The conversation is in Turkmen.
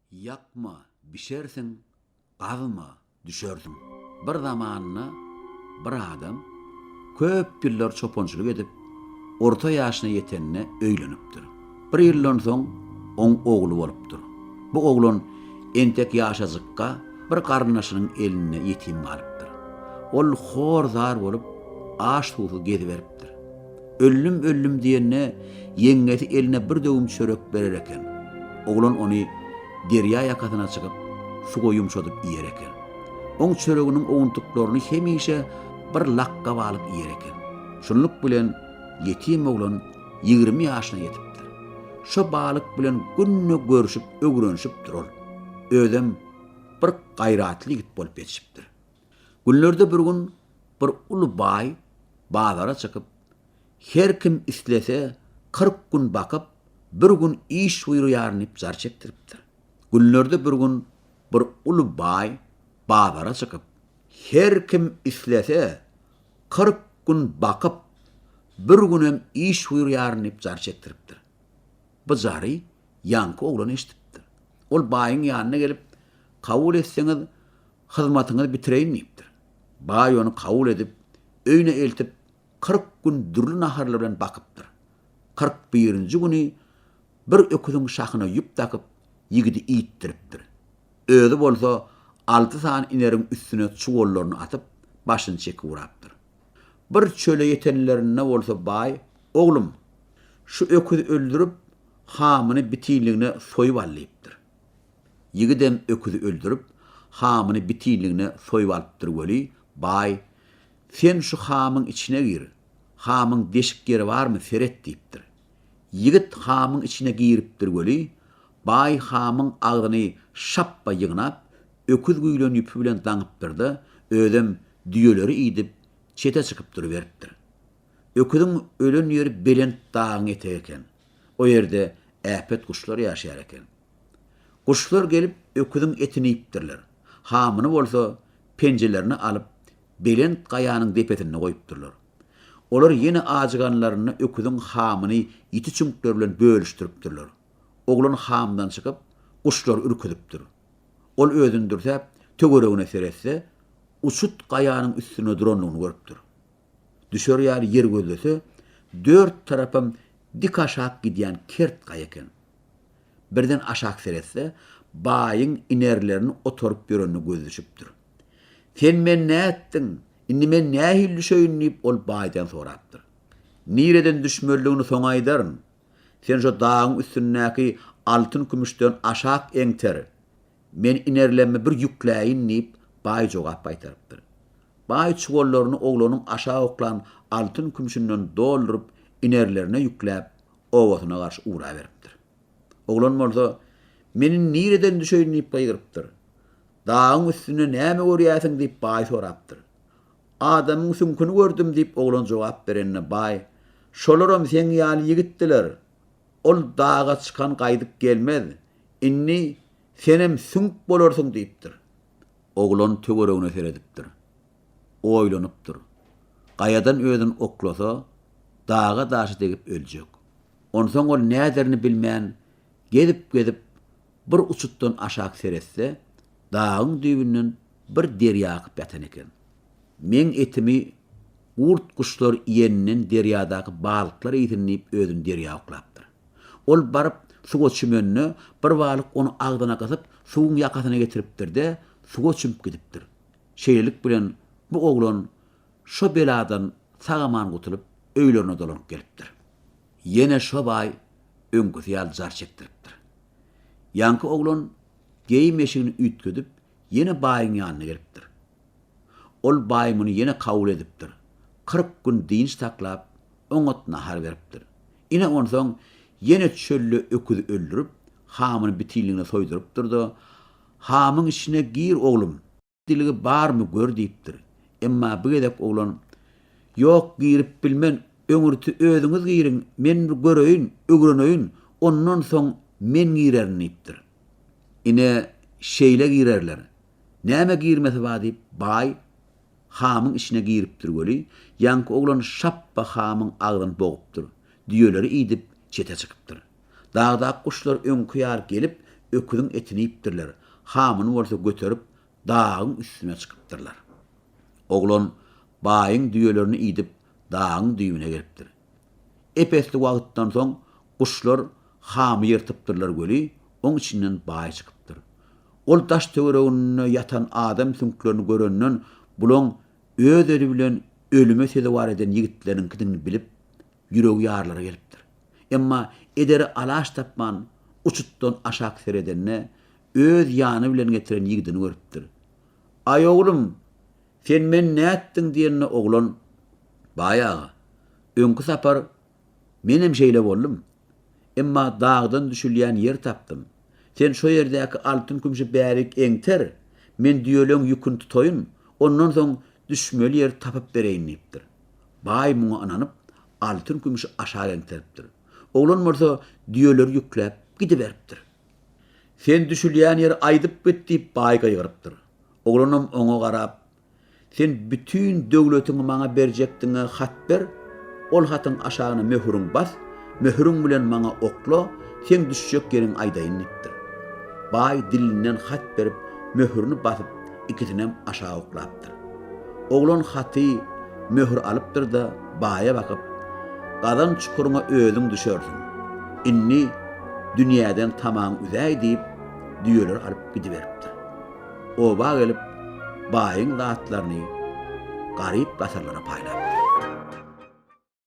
Ýakma, bişersiň, gazma, düşersiň. Bir zamanda bir adam köp ýyllar çopançylyk edip, orta ýaşyna ýetende öýlenipdir. Bir ýyldan soň oň ogly bolupdyr. Bu oglan entek ýaşajykka bir garyndaşynyň elinde ýetim galypdyr. Ol hor-zar bolup, aç-suwsuz geziberipdir. Öldüm-öldüm diýende, ýeňňesi eline bir döwüm çörek berer eken. Oglan ony derýa ýakasyna çykyp, suwa ýumşadyp iýer eken. Oň çöreginiň owuntyklaryny hemişe bir lakga balyk iýer eken. Şunluk bilen ýetim oglan 20 ýaşyna ýetipdir. Şo balyk bilen günde görşüp, öwrenişipdir ol. Özem bir gaýratly ýigit bolup ýetişipdir. Günlerde bir gün bir uly baý bazara çykyp, her kim islese 40 gün bakyp, bir gün iş buýurýaryn diýip jar çekdiripdir. Günlerde bir gün bir uly baý bazara çykyp, her kim islese 40 gün bakyp, bir günem iş buýurýaryn diýip jar çekdiripdir. Bu jary ýaňky oglan eşidipdir. Ol baýyň ýanyna gelip, Kabul etseňiz, hyzmatyňyzy bitireýin diýipdir. Baý ony kabul edip, öýüne eltip, 40 gün dürli naharlar bilen bakypdyr. 41 birinji güni bir öküziň şahyna ýüp dakyp, ýigidi iýtdiripdir. Özi bolsa alty sany ineriň üstüne çuwallaryny atyp, başyny çekip urapdyr. Bir çöle ýetenlerinde bolsa baý, Oglum, şu öküzi öldürip, hamyny bitinligine soýup al diýipdir. Ýigidem öküzi öldürip, hamyny bitinligine soýup alypdyr weli, baý, Sen şu hamyň içine gir, hamyň deşik ýeri barmy, seret diýipdir. Ýigit hamyň içine giripdir weli, baý hamyň agzyny şapba ýygnap, öküz güýlen ýüpi bilen daňypdyr-da, özem düýeleri iýdip, çete çykyp duruberipdir. Öküziň ölen ýeri belent dagyň etegi eken. O ýerde äpet guşlar ýaşaýar eken. Guşlar gelip öküziň etini iýipdirler. Hamyny bolsa penjelerine alyp, belent gaýanyň depesinde goýupdyrlar. Olar ýene ajyganlarynda öküziň hamyny ýiti çüňkleri bilen bölüşdiripdirler. Oglan hamdan çykyp, guşlary ürküzipdir. Ol özüni dürsäp, töweregine seretse, uçut gaýanyň üstünde durandygyny görüpdir. Düşer ýaly ýer gözlese, dört tarapam dik aşak gidýän kert gaýa eken. Birden aşak seretse, baýyň inerlerini otaryp ýörenine gözi düşüpdir. Sen meni nätdiň? Indi men nähili düşeýin diýip, ol baýdan sorapdyr. Nireden düşmelidigini soň aýdaryn. Sen şo dagyň üstündäki altyn-kümüşden aşak eňter. Men inerlemmi bir ýükläýin diýip, baý jogap gaýtarypdyr. Baý çuwallaryny oglanyň aşak oklan altyn-kümşünden dolduryp, inerlerine ýükläp, obasyna garşy ugraberipdir. Oglan bolsa, Men indi nireden düşeýin diýip gygyrypdyr. Dagyň üstünde näme görýärsiň diýip baý sorapdyr. Adamyň süňküni gördüm diýip oglan jogap berende baý, Şolaram seň ýaly ýigitdiler. Ol daga çykan gaýdyp gelmez. Indi senem süňk bolarsyň diýipdir. Oglan töweregine seredipdir. Oýlanypdyr. Gaýadan özüni oklasa, daga daşy degip öljek. Onsoň ol näderini bilmän, gezip-gezip bir uçutdan aşak seretse, dagyň düýbünden bir derýa akyp ýatan eken. Meň etimi gurt-guşlar iýeninden derýadaky balyklar iýsin diýip özüni derýa oklapdyr. Ol baryp suwa çümende bir balyk ony agzyna gysyp suwuň ýakasyna getiripdir-de, suwa çümüp gidipdir. Şeýlelik bilen bu oglan şo beladan sag-aman gutulyp öýlerine dolanyp gelipdir. Ýene şo baý öňküsi ýaly jar çekdiripdir. Ýaňky oglan geýim-eşigini üýtgedip, ýene baýyň ýanyna gelipdir. Ol baý muny ýene kabul edipdir. 40 gün dynç saklap, oňat nahar beripdir. Ine onsoň ýene çölde öküzi öldürip, hamyny bitinligine soýdurypdyr-da, Hamyň içine gir, oglum! Diligi barmy gör diýipdir. Emma bu gezek oglan, Ýok, girip bilmen, öňürti özüňiz giriň, men bir göreýin, öwreneýin, ondan soň men girerin diýipdir. Ine, şeýle girerler. Näme girmesi bar diýip, baý hamyň içine giripdir weli, ýaňky oglan şapba hamyň agzyny bogupdyr. Düýeleri iýdip, çete çykypdyr. Dagdaky guşlar öňki ýaly gelip, Öküziň etini iýipdirler, hamyny bolsa göterip, dagyň üstüne çykypdyrlar. Oglan baýyň düýelerini iýdip, dagyň düýbüne gelipdir. Ep-esli wagtdan soň guşlar hamy ýyrtypdyrlar weli, oň içinden baý çykypdyr. Ol daş-töwereginde ýatan adam süňklerini görenden bulaň öz eli bilen ölüme sezewar eden ýigitleriňkidigini bilip, ýüregi ýarylara gelipdir. Emma edere alaç tapman, uçutdan aşak seredende, öz ýany bilen getiren ýigidini görüpdir. Aý oglum, sen meni nätdiň diýende oglan, Baý aga, öňki sapar menem şeýle boldum. Emma dagdan düşülýän ýer tapdym. Sen şo ýerdäki altyn-kümşi bärik eňter, men düýeleň ýüküni tutaýyn, ondan soň düşmeli ýeri tapyp bereýin diýipdir. Baý muňa ynanyp, altyn-kümşi aşak eňteripdir. Oglan bolsa düýeleri ýükläp gidiberipdir. Sen düşülýän ýeri aýdyp git diýip baý gygyrypdyr. Oglanam oňa garap, Sen bütin döwletiňi maňa berjekdigiňe hat ber, ol hatyň aşagyna möhüriň bas, möhüriň bilen maňa okla, seň düşjek ýeriňi aýdaýyn diýipdir. Baý dilinden hat berip, möhürini basyp, ikisinem aşak oklapdyr. Oglan haty, möhüri alypdyr-da, baýa bakyp, Gazan çukuryňa özüň düşersiň. Indi dünýäden tamaňy üzäý diýip, düýeleri alyp gidiberipdir. Oba gelip, baýyň zatlaryny garyp-gasarlara paýlapdyr.